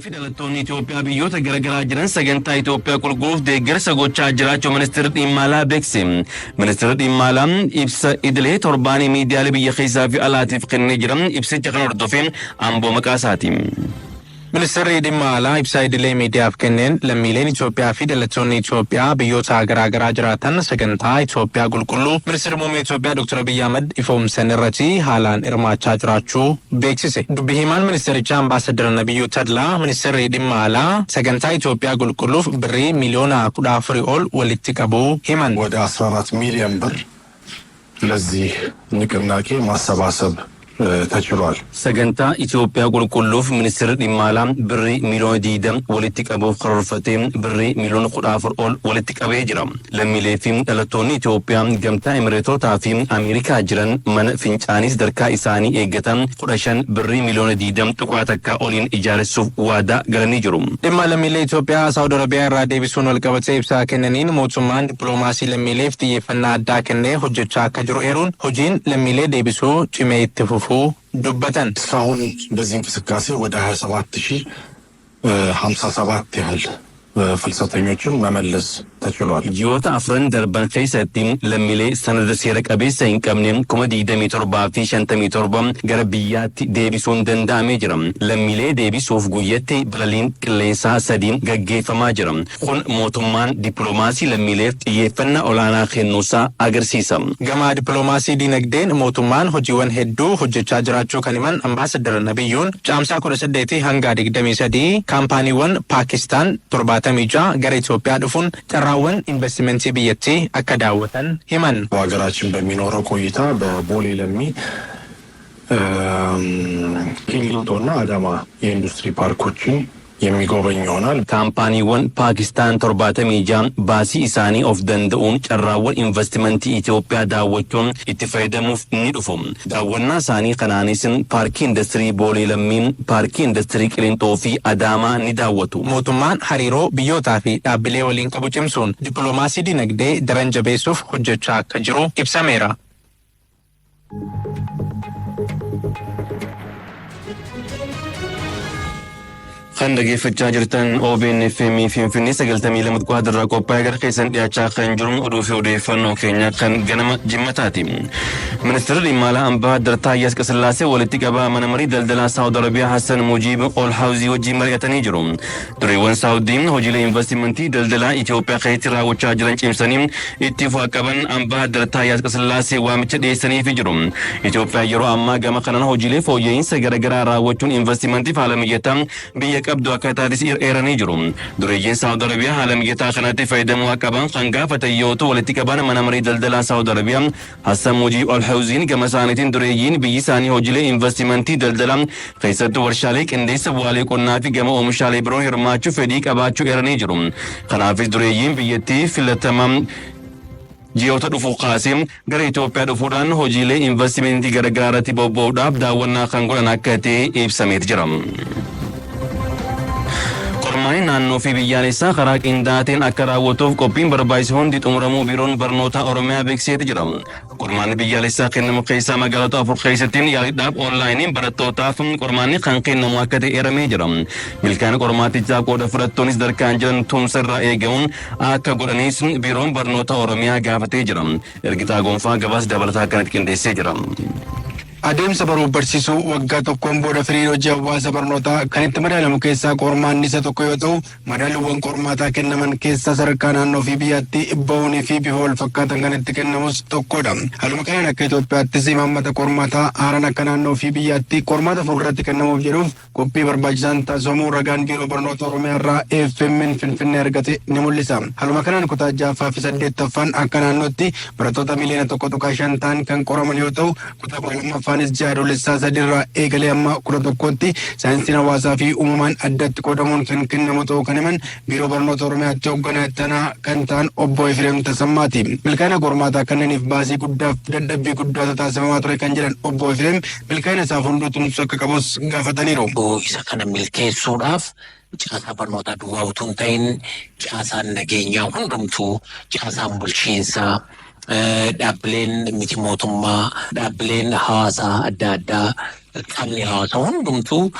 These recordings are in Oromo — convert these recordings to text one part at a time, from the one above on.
Lammiilee fi dhalattoonni Itoophiyaa biyyoota garaagaraa jiran sagantaa Itoophiyaa qulqulluuf deeggarsa gochaa jiraachuu Ministeerri Dhimma Alaa beeksise. Ministeerri Dhimma Alaa ibsa idilee torbaanii miidiyaalee biyya keessaa fi alaatiif kennee jira. Ibsicha kan hordofee Amboo maqaa isaati. Ministeerri Dhimma Alaa ibsa idilee miidiyaaf kenneen lammiileen Itoophiyaa fi dhalattoonni Itoophiyaa biyyoota garaagaraa jiraatan sagantaa Itoophiyaa qulqulluu Ministeerri Muummee Itoophiyaa Dr. Abiyyi Ahmad ifoomsan irratti haalaan hirmaachaa jiraachuu beeksise. Dubbi himaan ministeerichaa Ambaasadar Nabiyyuu Tadlaa Ministeerri Dhimma Alaa sagantaa Itoophiyaa qulqulluuf birrii miliyoona 14 ol walitti qabuu himan. ወደ 14 ሚሊዮን ብር ለዚህ ንቅናቄ ማሰባሰብ ተችሏል። Sagantaa Itoophiyaa qulqulluuf Ministeerri Dhimma Alaa birrii miliyoona 20 walitti qabuuf karoorfatee birrii miliyoona 14 ol walitti qabee jira. Lammiilee fi dhalattoonni Itoophiyaa Gamtaa Emireetotaa fi Ameerikaa jiran mana fincaanii sadarkaa isaanii eeggatan 15 birrii miliyoona 20.1 oliin ijaaressuuf waadaa galanii jiru. Dhimma lammiilee Itoophiyaa Saawud Arabiyaa irraa deebisuun walqabatee ibsa kennaniin mootummaan dippiloomaasii lammiileef xiyyeeffannaa addaa kennee hojjechaa akka jiru eeruun hojiin lammiilee deebisuu cimee itti fufuu dubbatan. እስካሁን በዚህ እንቅስቃሴ ወደ 27,057 ያህል ፍልሰተኞችን መመለስ ተችሏል። Ji'oota afran darban keessatti lammiilee sanada seera qabeessa hin qabne 27,057 gara biyyaatti deebisuun danda'amee jira. Lammiilee deebisuuf guyyatti balaliin qilleensaa sadii gaggeeffamaa jira. Kun mootummaan dippiloomaasii lammiileef xiyyeeffannaa olaanaa kennuusaa agarsiisa. Gama dippiloomaasii diinagdeen mootummaan hojiiwwan hedduu hojjechaa jiraachuu kan himan Ambaasadar Nabiyyuun caamsaa 18 hanga 23 kaampaaniiwwan Paakistaan 76 gara Itoophiyaa dhufuun carraawwan investimentii biyyattii akka daawwatan himan. በሀገራችን በሚኖረው ቆይታ በቦሌ ለሚ፣ ቂሊንጦና አዳማ የኢንዱስትሪ ፓርኮችን የሚጎበኝ ይሆናል። Kaampaaniiwwan Paakistaan 76 baasii isaanii of danda'uun carraawwan investimentii Itoophiyaa daawwachuun itti fayyadamuuf ni dhufu. Daawwannaa isaanii kanaanis paarkii industirii Boolee Lammii, paarkii industirii Qilinxoo fi Adaamaa ni daawwatu. Mootummaan hariiroo biyyootaa fi dhaabbilee waliin qabu cimsuun dippiloomaasii dinagdee daran jabeessuuf hojjechaa akka jiru ibsameera. Kan dhageeffachaa jirtan OBN FM Finfinnee 92.4 irraa qophaa'ee gara keessan dhiyaachaa kan jiru oduu fi odeeffannoo keenya kan ganama jimmataati. Ministeerri dhimma alaa Ambaasaddar Taayyee Asqasillaasee walitti qabaa mana marii daldalaa Saawud Arabiyaa Hassan Mujiib Olhaawuzii wajjin mari'atanii jiru. Dureewwan Saawudii hojiilee investimentii daldalaa Itoophiyaa keessatti raawwachaa jiran cimsanii itti fufuu qaban Ambaasaddar Taayyee Asqasillaasee waamicha dhiyeessaniifi jiru. Itoophiyaa yeroo ammaa gama kanaan hojiilee fooyya'insa garaagaraa raawwachuun investimentiif haala mijataa biyya qabdu akka taates eeranii jiru. Dureeyyiin Saawud Arabiyaa haala mijataa kanatti fayyadamuu akka qaban kan gaafatan yoo ta'u walitti qabaan mana marii daldalaa Saawud Arabiyaa Hassan Mujiib Alhawziin gama isaaniitiin dureeyyiin biyyi isaanii hojiilee investimentii daldalaa keessattuu warshaalee qindeessa bu'aalee qonnaa fi gama oomishaalee biroo hirmaachuu fedhii qabaachuu eeranii jiru. Kanaafis dureeyyiin biyyattii filatama ji'oota dhufu kaasee gara Itoophiyaa dhufuudhaan hojiilee investimentii garaagaraa irratti bobba'uudhaaf daawwannaa kan godhan akka ta'e ibsameet jira. Qormaanni naannoo fi biyyaalessaa karaa qindaa'aa akka raawwatuuf qophiin barbaachisu hundi xumuramuu biiroon barnoota Oromiyaa beeksiseeti jira. Qormaanni biyyaalessaa kennamu keessaa magaalota afur keessatti yaaliidhaaf onlaayiniin barattootaaf qormaanni kan kennamu akka ta'e eeramee jira. Milkaa'ina qormaatichaa qooda fudhattoonnis sadarkaan jiran tumsa irraa eegamuun akka godhanis biiroon barnoota Oromiyaa gaafatee jira. Ergitaa Gonfaa gabaasa dabalataa akkanatti qindeessee jira. Adeemsa baruuf barsiisuu waggaa tokkoon booda firiin hojii hawaasa barnootaa kan itti madaalamu keessaa qormaanni isa tokko yoo ta'u, madaalliiwwan qormaataa kennaman keessaa sadarkaa naannoo fi biyyaatti bahuunii fi bifa wal fakkaatan kan itti kennamus tokkodha. Haaluma kanaan akka Itoophiyaattis imaammata qormaataa haaraan akka naannoo fi biyyaatti qormaata fuulduratti kennamuuf jedhuuf qophii barbaachisaan taasifamuu ragaan biiroo barnoota Oromiyaa irraa AFM'n Finfinnee argate ni mul'isa. Haaluma kanaan kutaa ja'affaa fi saddeettaffaan akka naannootti barattoota miliyoona 1.5 ta'an kan qoraman yoo ta'u, kutaa 12ffaanis ji'a Adoolessaa sadiirraa eegalee amma 11tti saayinsiin hawaasaa fi uumamaan addatti qoodamuun kan kennamu ta'uu kan himan biiroo barnoota Oromiyaatti hoogganaa itti aanaa kan ta'an obbo Efreem Tasammaati. Milkaa'ina qormaataa kanneeniif baasii guddaaf dadhabbii guddaatu taasifamaa ture kan jedhan obbo Efreem milkaa'ina isaaf hunduu tumsuu akka qabus gaafataniiru. Isa kana milkeessuudhaaf caasaa barnootaa duwwaa utuu hin ta'in caasaan nageenyaa hundumtuu, caasaan bulchiinsaa, dhaabbileen miti mootummaa, dhaabbileen hawaasaa adda addaa Qaamni hawaasaa hundumtuu,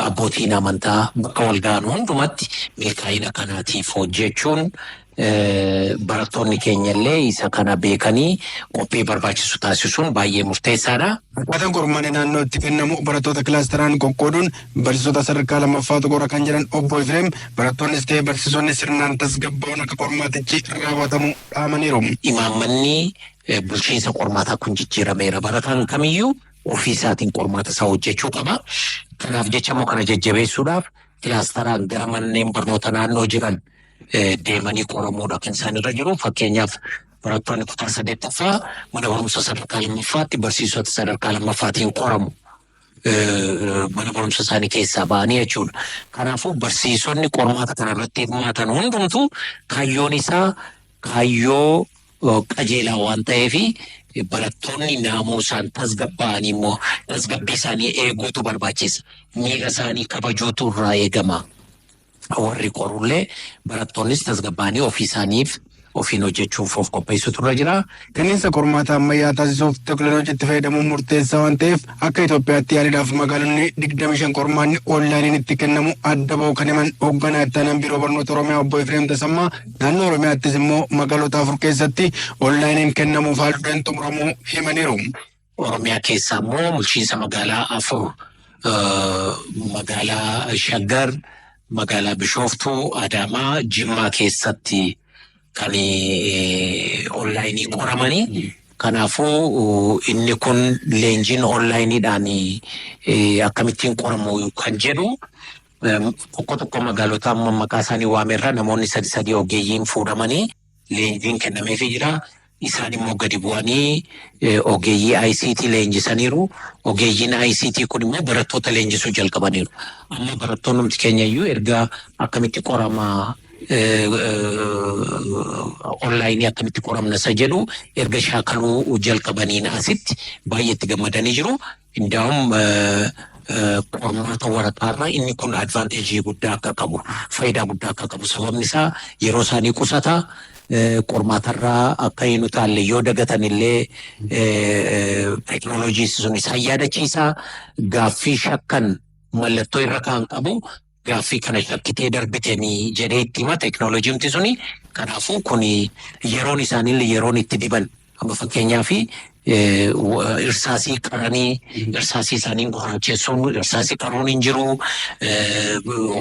abbootiin amantaa bakka wal ga'an hundumatti milkaa'ina kanaatiif hojjechuun, barattoonni keenya illee isa kana beekanii qophii barbaachisu taasisuun baay'ee murteessaadha. Akkaataan qormaanni naannoo itti kennamu barattoota kilaasteraan qoqqooduun barsiisota sadarkaa lammaffaatu qora kan jedhan obbo Efreem, barattoonnis ta'e barsiisonni sirnaan tasgabbaa'uun akka qormaatichi raawwatamu dhaamaniiru. Imaammanni bulchiinsa qormaataa kun jijjiirameera. Barataan kamiyyuu ofii isaatiin qormaata isaa hojjechuu qaba. Kanaaf jecha immoo kana jajjabeessuudhaaf kilaasteraan gara manneen barnoota naannoo jiran deemanii qoramuudha kan isaan irra jiru. Fakkeenyaaf, barattoonni kutaa saddeettaffaa mana barumsa sadarkaa lammaffaatti barsiisota sadarkaa lammaffaatiin qoramu. Mana barumsa isaanii keessaa ba'anii jechuudha. Kanaafuu barsiisonni qormaata kana irratti hirmaatan hundumtuu kaayyoon isaa kaayyoo qajeelaa waan ta'eef, barattoonni naamusaan tasgabbaa'anii immoo tasgabbii isaanii eeguutu barbaachisa. Miira isaanii kabajuutu irraa eegama. Warri qorullee barattoonnis tasgabbaa'anii ofii isaaniif ofiin hojjechuuf of qopheessutu irra jira. Kenniinsa qormaata ammayyaa taasisuuf teekinooloojiitti fayyadamuun murteessaa waan ta'eef, akka Itoophiyaatti yaaliidhaaf magaalonni 25 qormaanni onlaayiniin itti kennamu adda ba'u kan himan hoogganaa itti aanaan biiroo barnoota Oromiyaa obbo Efreem Tasammaa, naannoo Oromiyaattis immoo magaalota afur keessatti onlaayiniin kennamuuf haaldureen xumuramuu himaniiru. Oromiyaa keessaa immoo bulchiinsa magaalaa afur, magaalaa Shaggar, magaalaa Bishooftuu, Adaamaa, Jimmaa keessatti kan onlaayinii qoramanii. Kanaafuu inni kun leenjiin onlaayiniidhaan akkamittiin qoramu kan jedhu, tokko tokko magaalota amma maqaa isaanii waamerra namoonni sadi sadi ogeeyyiin fuudhamanii leenjiin kennameefii jira. Isaan immoo gadi bu'anii ogeeyyii ICT leenjisaniiru. Ogeeyyiin ICT kun immoo barattoota leenjisuu jalqabaniiru. Amma barattoonni keenya iyyuu erga akkamitti qoramaa onlaayinii, akkamitti qoramna isa jedhu erga shaakaluu jalqabaniin asitti baay'ee itti gammadanii jiru. Indaa'um qormaata waraqaarra inni kun advantage guddaa akka qabu, faayidaa guddaa akka qabu, sababni isaa yeroo isaanii qusata. Qormaatarraa akka hin utaalle, yoo dagatan illee teekinooloojii sun isaan yaadachiisa. Gaaffii shakkan mallattoo irra kan qabu, gaaffii kana shakkitee darbitanii jedhee itti hima teekinooloojiin suni. Kanaafuu kun yeroon isaaniillee, yeroon itti diban, amma fakkeenyaaf irsaasii qaranii irsaasii isaanii gurraachessuun, irsaasii qaruun hin jiru,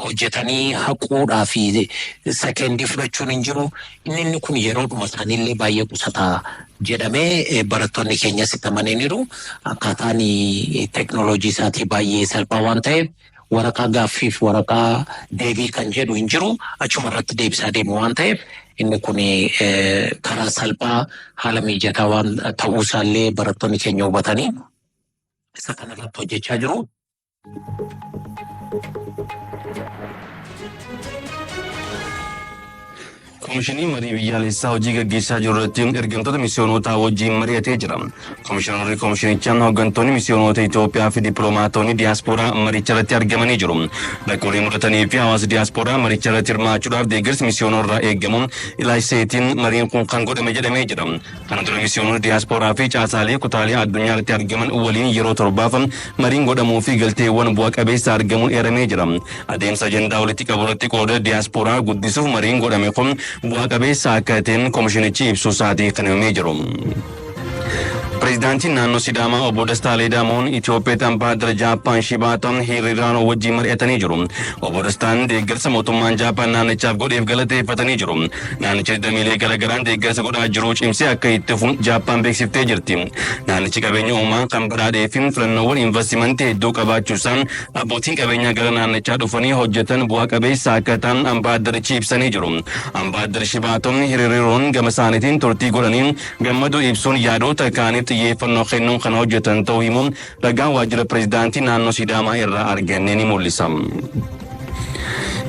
hojjetanii haquudhaa fi sekendii fudhachuun hin jiru. Inni kun yeroodhuma isaaniillee baay'ee qusataa jedhamee barattoonni keenyas itti amananiiru. Akkaataan teekinooloojii isaatii baay'ee salphaa waan ta'eef, waraqaa gaaffiif waraqaa deebii kan jedhu hin jiru, achuma irratti deebisaa deemu waan ta'eef, inni kun karaa salphaa haala mijataa waan ta'uusaallee barattoonni keenya hubatanii isa kanarratti hojjechaa jiru. Komishinii marii biyyaalessaa hojii gaggeessaa jiru irratti ergamtoota misiyoonotaa wajjin mari'atee jira. Komishinarri komishinichaa, hooggantoonni misiyoonota Itoophiyaa fi dippiloomaatonni diyaaspooraa maricha irratti argamanii jiru. Rakkoolee mudatanii fi hawaasa diyaaspooraa maricha irratti hirmaachuudhaaf deeggarsi misiyoonota irraa eegamu ilaalchiseetiin mariin kun kan godhame jedhamee jira. Kana dura misiyoonota diyaaspooraa fi caasaalee kutaalee addunyaa irratti argaman waliin yeroo torbaaf mariin godhamuu fi galteewwan bu'a qabeessa argamuun eeramee jira. Adeemsa ajandaa walitti qabu irratti qooda diyaaspooraa guddisuuf mariin godhame kun bu'a qabeessa akka ta'een komishinichi ibsuu isaatii kan himamee jiru. Pireezidaantiin naannoo Sidaamaa obbo Dastaa Leedaamoon Itoophiyaatti ambaasaaddara Jaappaan Shibaata Hiriiraanoo wajjin mari'atanii jiru. Obbo Dastaan deeggarsa mootummaan Jaappaan naannichaaf godheef galateeffatanii jiru. Naannichi dameelee garaagaraan deeggarsa godhaa jiru cimsee akka itti fufu Jaappaan beeksiftee jirti. Naannichi qabeenya uumamaan kan badhaadhee fi filannoowwan investimentii hedduu qabaachuusaan abbootiin qabeenyaa gara naannichaa dhufanii hojjetan bu'a qabeessa akka ta'an ambaasaaddarichi ibsanii jiru. Ambaasaaddar Shibaatoon Hiriiroon gama isaaniitiin turtii godhanii gammaduu ibsuun, yaadota kaaniif xiyyeeffannoo kennuun kan hojjetan ta'uu himuun ragaan waajjira pireezidaantii naannoo Sidaamaa irraa arganne ni mul'isa.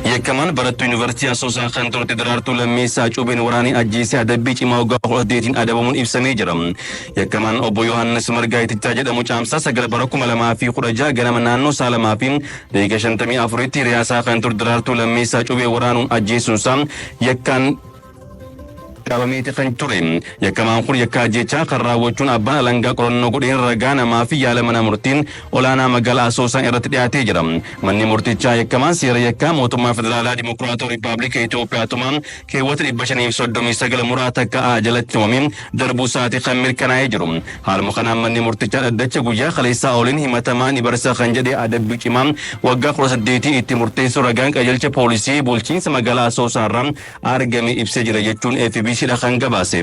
Yakkamaan barattuu yuunivarsiitii Asoosaa kan turte Daraartuu Lammeessaa Cuubeen waraanee ajjeesee adabbii cimaa waggaa 18n adabamuun ibsamee jira. Yakkamaan obbo Yohaannis Margaa Itichaa jedhamu Caamsaa 9 bara 2016 ganama naannoo sa'a 2:54tti hiriyaasaa kan turte Daraartuu Lammeessaa Cuubee waraanuun ajjeesuunsaa yakkaan Qabameeti kan ture. Yakkamaan kun yakka ajjeechaa kan raawwachuun abbaan alangaa qorannoo godheen ragaa namaa fi yaala mana murtiin olaanaa magaalaa Asoosaan irratti dhiyaatee jira. Manni murtichaa yakkamaan seera yakkaa mootummaa federaalaa Dimokiraatawaa Riippaabilika Itoophiyaa tumaan keewwata 539 muraa takka A jalatti tumamee darbuu isaati kan mirkanaa'ee jiru. Haaluma kanaan manni murtichaa dhaddacha guyyaa kaleessaa ooliin himatamaa ni barsa kan jedhe adabbii cimaa waggaa 18 itti murteessuu ragaan qajeelcha poolisii bulchiinsa magaalaa Asoosaarraa argame ibsee jira jechuun FBC dha kan gabaase.